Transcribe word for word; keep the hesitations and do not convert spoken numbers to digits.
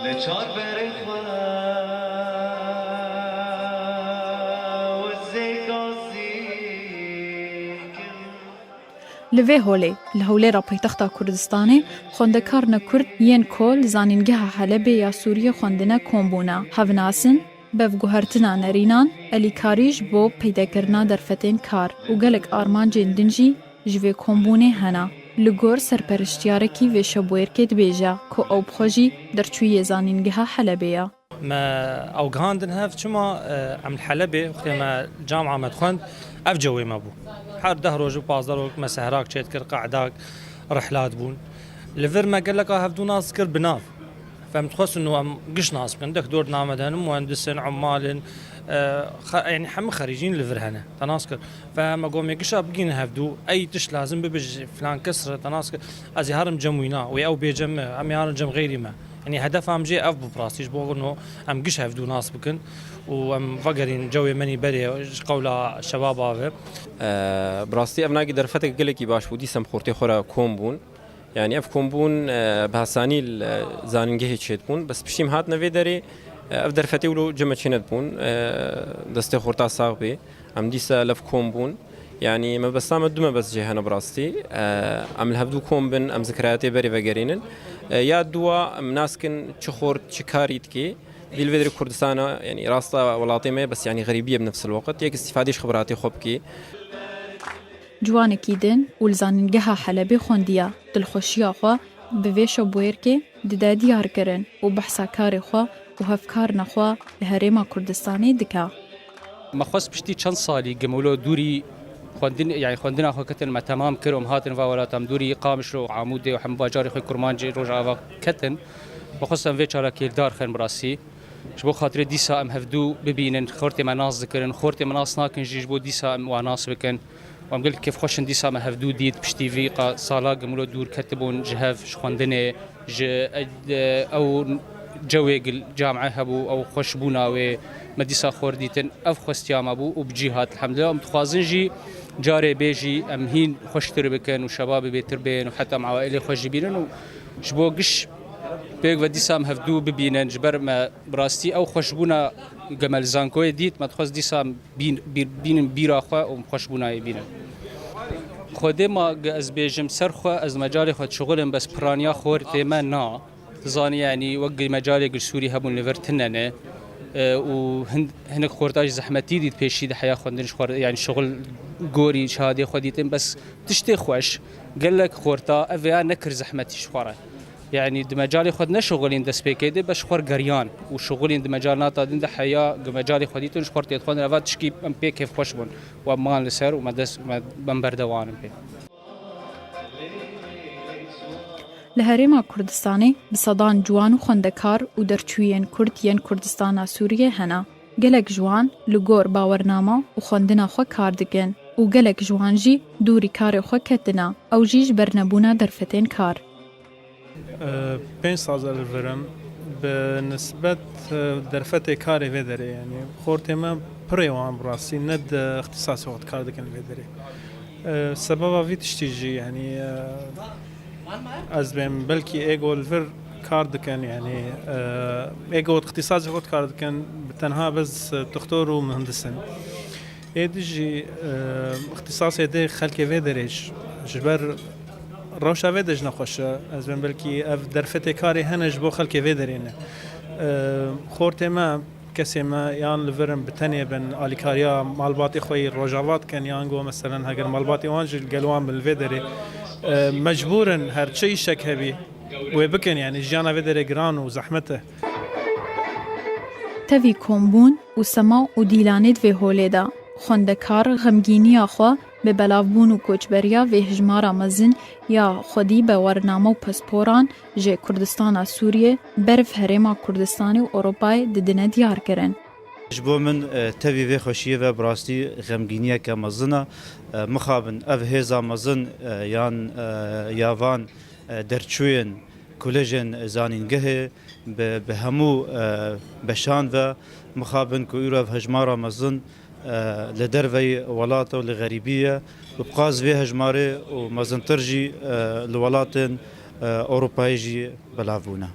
Li çar berê xwe wizê gazî kim. Li vê holê, li Hewlêra paytexta Kurdistanê, xwendekarine Kurd yên ku li Zanîngeha Helebê ya Sûriyê xwendine kom bûne, hev nasin, bi guhertina nerînan, elîkarî ji bo peydekirina derfetên kar û gelek armancên din jî ji vê kombûnê hene. Li gor serperiştiyarekî vê şebwêrkê dibêje ku ew bi xwe jî derçûyê Zanîngeha Helebê ye. Me ew gihandin hev, çima, e, em li Helebê wextê me cama me dixwend, ev cewê me bû. Her deh roj û pazdeh roj me sehrak çêdikir, qe'dak, rihlat bûn. Li vir me geleka hevdû nas dikir bi nav. Em dixwestin û em giş nas bikin. Dek dor name de hene, muhendisin, ummalin, e, xe-, yanî hemû xerîcîn li vir hene. Te nas kir. Ve me got, em ê gişa bigînin hevdû, ey tişt lazim bibe ji filan kes re, te nas kir. Ez ê herim cem wîna, wê ew bê cem me, em ê herin cem xeyrî me. Yanî hedef em jê ev bû bi rastî, ji bo no em giş hevdû nas bikin û em vegerîn cewê menî berê ji qewla şebaba ve. E, bi rastî ev nagî derfetek gelekî baş bû, dîsa em xortê xwe re kom bûn. Yanî ev kombûn, e, bi hesanî li, e, zanîngehê çêdibûn. Bes piştî em hatine vê derê, e, ev derfetê wilo cem me çênedibûn. E, destê xorta sax bê. Em dîsa lev kom bûn. Yanî mebesta me du mebest jê hene bi rastî. E, em li hevdû kom bin, em zikrayatê berê vegerînin. E, ya dua em nas kin çi xort, çi karî dikê. Dî li vê derê Kurdistana, yanî rasta welatê me ye, bes yanî xerîbî ye bi nefs el-weqt. Yek îstîfadê ji xibratê xwe bikê. Ciwanekî din û li Zanîngeha Helebê xwendiye, dilxweşiya xwe bi vê şebwêrkê dide diyarkirin û behsa karê xwe û hevkarina xwe li Herêma Kurdistanê dike. Me xwest piştî çend salî gimûlo dûrî xwendin, yanî xwendina xwe ketin, me temam kir û em hatin va welata, em dûrî Qamişlo û Amûdê û hemû bajarê xwe Kurmancê Rojava ketin. Me xwest em vê çara kêldar xin bi rastî. Ji bo xatirê dîsa em hevdû bibînin, xortê me nas dikirin, xortê me nas nakin jî ji bo dîsa em wan nas bikin. Û em gelek kêfxweş in dîsa me hevdû dît, piştî vî qa-, sala gimûlo dûr ketibûn ji hev, ji xwendinê, ji e-, ew cewê gil camiye hebû, ew xweşbûna wê me dîsa xor dîtin, ev xwestiya me bû û bi cî hat elhamdulillah. Em dixwazin jî carê bê jî em hîn xweştir bikin û şebabê bêtir bên û heta em awailê xwe jî bînin û ji bo giş pêk ve dîsa em hevdû bibînin, ji ber me bi rastî ew xweşbûna ge me li zankoyê dît, me dixwest dîsa em bîn-, bîr-, bînin bîra xwe û xweşbûna wê bînin. Xwedê ma ge ez bêjim ser xwe, ez di mecalê xwe dişixulin, bes piraniya xortê me na. Dizanî, yanî wek mecalê gil Sûrî hebûn li vir tune ne. E, û hin-, hinek xorta jî zehmetî dît pêşî di heya xwendin ji xwe re, yanî şixul gorî şehadê xwe dîtin, bes tiştê xweş, gelek xorta ev ya nekir zehmetî ji xwe re. Yanî di mecalê xwe de neşixulîn destpêkê de, bes ji xwe re geriyan û şixulîn di mecalata din de heya, di mecalê xwe dîtin ji xwe re têdixwendin. Eva tişkî em pê kêfxweş bûn. We man li ser û me dest, me, em berdewam in pê. Li Herêma Kurdistanê bi sedan ciwan û xwendekar û derçûyên Kurd yên Kurdistana Sûriyê hene. Gelek ji wan li gor bawernama û xwendina xwe kar dikin û gelek ji wan jî dûrî karê xwe ketine, ew jî ji ber nebûna derfetên kar. Pênc sal e li vir im. Bi nisbet, e, derfetê karê vê derê, yanî xortê me pirê wan bi rastî ne di îxtîsasê xwe de kar dikin li vê derê. E, sebeba vî tiştî jî, yanî, e, ez bêm belkî êgo li vir kar dikin, yanî, e, êgo îxtîsasê xwe de kar dikin, bi tenha bes, e, doktor û muhendis in. Êdî jî, e, îxtîsasê dê xelkê vê derê ji, ji ber rewşa vê de jî nexweş e. Ez bên belkî ev derfetê karê hene ji bo xelkê vê derê ne. E, xortê me, kesê me yan li vir in bi tenê bin, alîkariya malbatê xwe yî Rojava dikin, yan go meselen heger malbatê wan jî li gel wan bin li vê derê, e, mecbûr in her çi îşek hebî wê bikin, yanî jiyana vê derê giran û zehmet e. Tevî kombûn û sema û dîlanê di vê holê de, xwendekar xemgîniya xwe bi belavbûn û koçberiya vê hejmara mezin ya xwedî bawername û pasporan ji Kurdistana Sûriyê ber bi Herêma Kurdistanê û Ewropayê didine diyar kirin. Ji bo min, e, tevî vê xweşiyê ve bi rastî xemgîniyeke mezin e. E, mixabin ev hêza mezin, e, yan, e, ya van, e, derçûyên Kolejên zanîngehê bi, bi hemû, e, beşan ve mixabin ku îro ev hejmara mezin, e, li derveyî welata û li xerîbî ye û bi qas vê hejmarê û mezintir jî, e, li welatên, e, Ewropayê jî belav bûne.